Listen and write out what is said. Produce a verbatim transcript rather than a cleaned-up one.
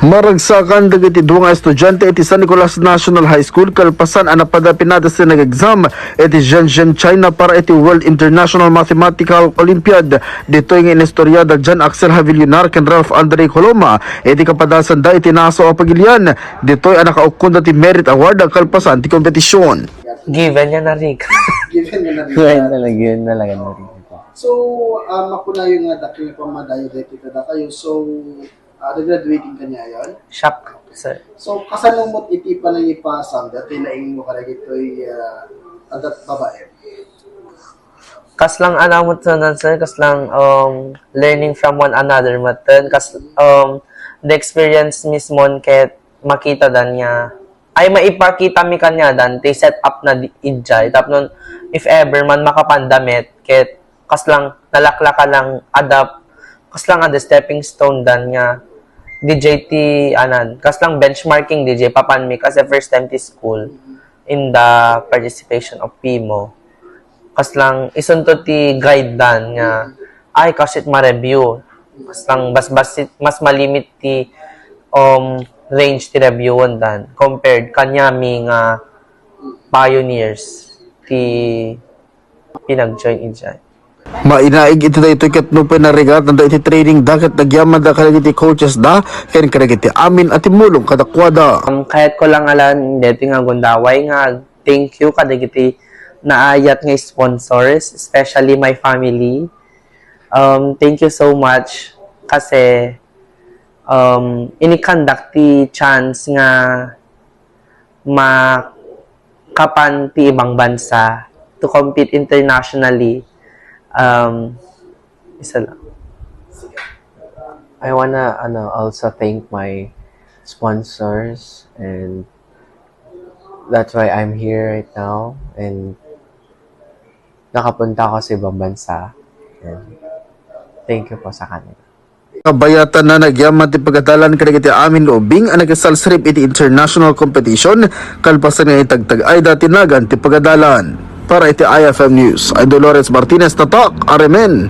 Maragsakan dagiti dua nga estudiante iti San Nicolas National High School kalpasan a napada pinadas ti nag-exam iti Shenzhen, China para iti World International Mathematical Olympiad. Ditoy nga inistorya da John Axel Javillonar ken Ralph Andre Coloma iti kapadasanda iti nasaw a pagilian. Ditoy a nakaukkonda ti Merit Award kalpasan ti kompetisyon. Given nga na, Rick. Given nga na rin. Yun talaga, yun talaga na rin. So, uh, makunayo nga dakkel nga pamadayo dito kadakayo. So, uh, nag-graduating ka niya yon? Shock, sir. So, kasano mo iti panangipasam dati laing mo karagitoy uh, adat babae? Kas lang alam mo tunan, sir, kas lang um, learning from one another maten, kas um, the experience mismo ket makita dan nga ay maipakita mi kanya dan ti set up na di ijay tapnon if ever man makapanda met ket kas lang nalaklaka lang adapt kas lang ada stepping stone dan nga D J ti anan kas lang benchmarking D J papan mi kasi first time ti school in the participation of PIMO. Kas lang isunto ti guide dan nga ay kasit ma-review. Kas lang mas basit mas malimit ti um range ti review dan compared kanyami nga pioneers ti pinag-join ijay. Mainaig iti daytoy ket nupay narigatan da iti training da ket nagyaman da kadagiti coaches da ken kadagiti amin a timmulong kadakuada. Um, kayat ko lang alan deti nga gundaway nga thank you kadagiti naayat nga sponsors, especially my family. Um, thank you so much kasi um, inikandak ti chance nga makapan ti ibang bansa to compete internationally. Um, isa lang. I wanna ano, also thank my sponsors and that's why I'm here right now and nakapunta ako sa ibang bansa and thank you po sa kanila. Kabayatan na nagyaman ti pagadalan kadagiti amin nga ubing a nakisalsrib iti international competition kalpasan nga itagtag-ay da ti nagan ti pagadalan. Para iti I F M News, ay Dolores Martinez, Tatak, Aremen.